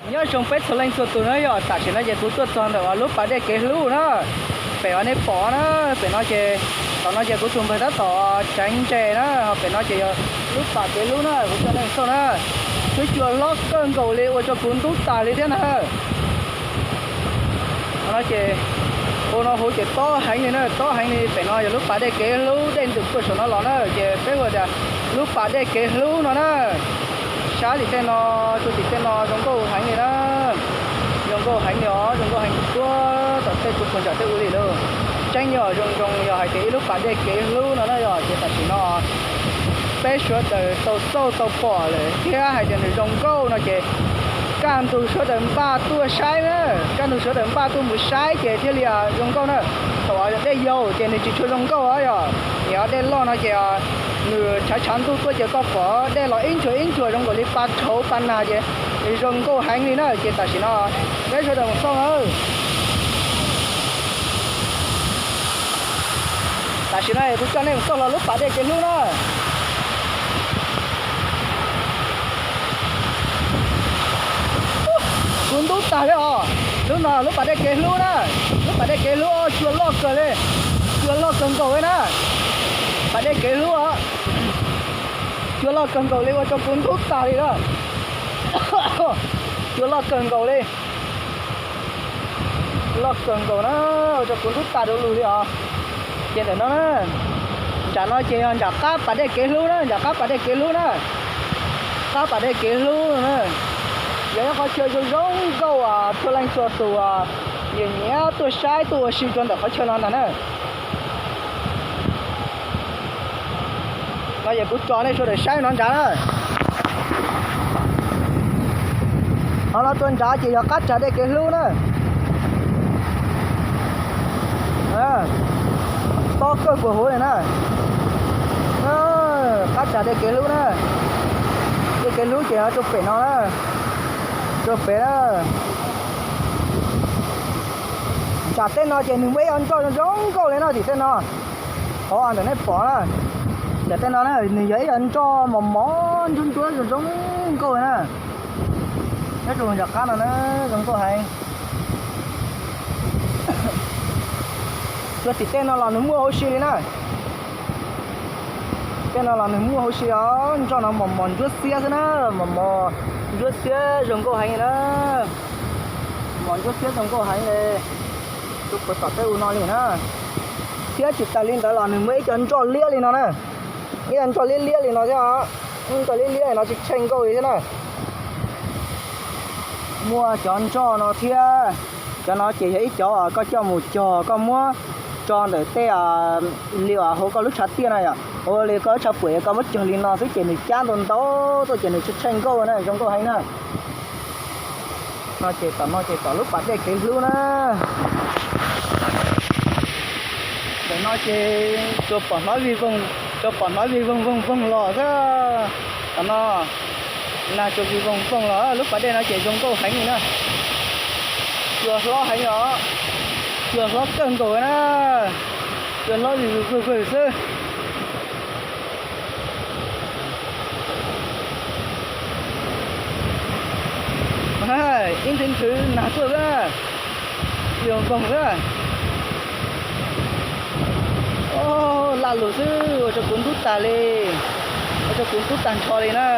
Nyob zoo peb txhua leej txhua tus na yom, tam sim no ces kuv tuaj txog ntawm lub pas dej kev hlub na. Pem uas nej pom na, pem no ces, tom no ces kuv tus npawg tab tom tseev ntses na, ho pem no ces yog lub pas kev hlub na, kuv coj nej xauj na. Twb cua hlob kawg nkaus li ua rau kuv ntub tas li thiab na. No ces, ua no huv ces tob heev li na, tob heev li. Pem no yog lub pas dej kev hlub, dej ntws puag saum no los na, ces peb hu tias lub pas dej kev hlub no na. Sab tim tej no, rau tim tej no zoo nkauj heev li na. Zoo nkauj heev li os, zoo nkauj heev tuaj tom tej tsuas puag nram tej ua li lauj. Tseeb yog zoo zoo yog hais tias ib lub pas dej kev hlub no na yom, ces tam sim no peb sawv daws tau xauj tau pom lawm thiab hais tias nws zoo nkauj no ces kaj ntug sawv daws npaj tuaj saib na, kaj ntug sawv daws npaj tuaj mus saib ces thiaj li zoo nkauj na. Thaum dej yau ces nws tsis tshua zoo nkauj os yom, yog dej loj no ces nws tshav tshav ntuj tuaj ces koj pom dej los ib ntsuag ib ntsuag zoo nkaus li pa tshauv pa nag ces zoo nkauj heev li na. Ces tam sim no peb sawv daws mus xauj na. Tam sim no kuv coj nej mus xauj hlo lub pas dej kev hlub na. Kuv ntub tag li os. Lub no lub pas dej kev hlub na. Lub pas dej kev hlub cua loj kawg li. Cua loj kawg nkaus li na. Pas dej kev hlub os. Cua loj kawg nkaus li ua rau kuv ntub tag li na. Cua loj kawg nkaus li. Loj kawg nkaus na, ua rau kuv ntub tag du lug li os. Ces ntawm no na, nram no ces yog nram qab pas dej kev hlub na, nram qab pas dej kev hlub na. Qab pas dej kev hlub na, yog ib qhov chaw zoo zoo nkauj uas txhua leej txhua tus nyiam nyiam tuaj saib tuaj ua si rau ntawm qhov chaw no ntag na. No ces kuv tso nej sawv daws saib no nrad na. Qhov no rau nrad ces yog qab tsag dej kev hlub na. Tob kawg puas huv li na. Qab tsag dej kev hlub na. Dej kev hlub ces rau pem no na. Rau pem na. Nram tej no ces nws muaj ib co nroj zoo zoo nkauj li no tim tej no. Qhov ntawm nej pom na, nram tej no na nws yog ib co nroj mos mos ntsuab ntsuab zoo zoo nkauj li na. Nyob rau nram qab no na zoo nkauj heev. Tsuas tim tej no los nws muaj huv si li na. Tej no los nws muaj huv si os, nroj no mos mos ntsuab xiab xwb na, mos mos ntsuab xiab zoo nkauj heev li na. Mos ntsuab xiab zoo nkauj heev li. Rau puag tom tej ua no li na. Thiab tsis tas li ntawd los nws muaj ib co nroj liab li no na. Ib co nroj liab liab li no thiab os. Ib co liab liab li no tsis tsheej nkauj li thiab na. Muaj cov nroj no thiab. Cov no ces yog ib cov koj coj mus cog koj muab tso ntawm tej li hauv koj lub tshav tiaj na yom, ua li koj lub tshav puam koj muab cog li no xwb ces nws cab ntau ntau tuaj ces nws tsheej nkauj na, zoo nkauj heev na. No ces tom no ces tom lub pas dej kev hlub na. Ntawm no ces tsuas pom hnov vij voog, tsuas pom hnov vij voog voog voog los xwb. Tom no nag tsuas vij voog voog los, lub pas dej no ces zoo nkauj heev li na. Cua hlob heev os, cua hlob kawg nkaus na, cua hlob vij vwg vwg xwb. Ib nthwv nthwv nag tuaj xwb, vij voog voog xwb. Laj lug xwb ua rau kuv ntub tag li, ua rau kuv ntub tag nrho li na.